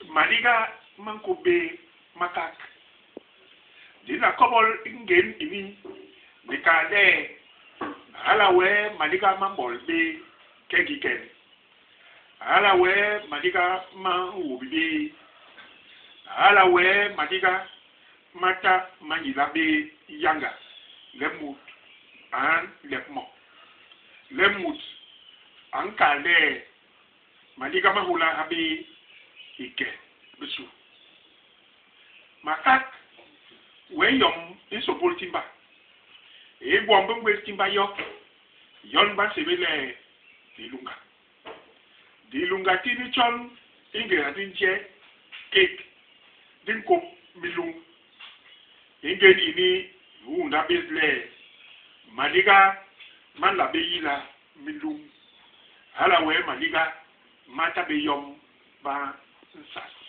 Maliga ma nkôp bé makak. Di nla kobol i ngén ini ni kal le hala wee maliga ma mbol bé kekikel. Hala wee maliga ma nhobi bé. Hala wee maliga ma ta ma nyila bé yañga le mut a nlep mo. Le mut a nkal le maliga ma nhôla ha bé i ke bisu. Makak wee yom i nsômbôl timba. I gwom bi ngwés timba yo, yon ba nsébél le dilunga. Dilunga tini tjon i ngéda di nje kék, di nkôp minluñ. I ngén ini i unda bés le maliga ma nla bé yila minluñ, hala wee maliga ma ta bé yom ba nsas.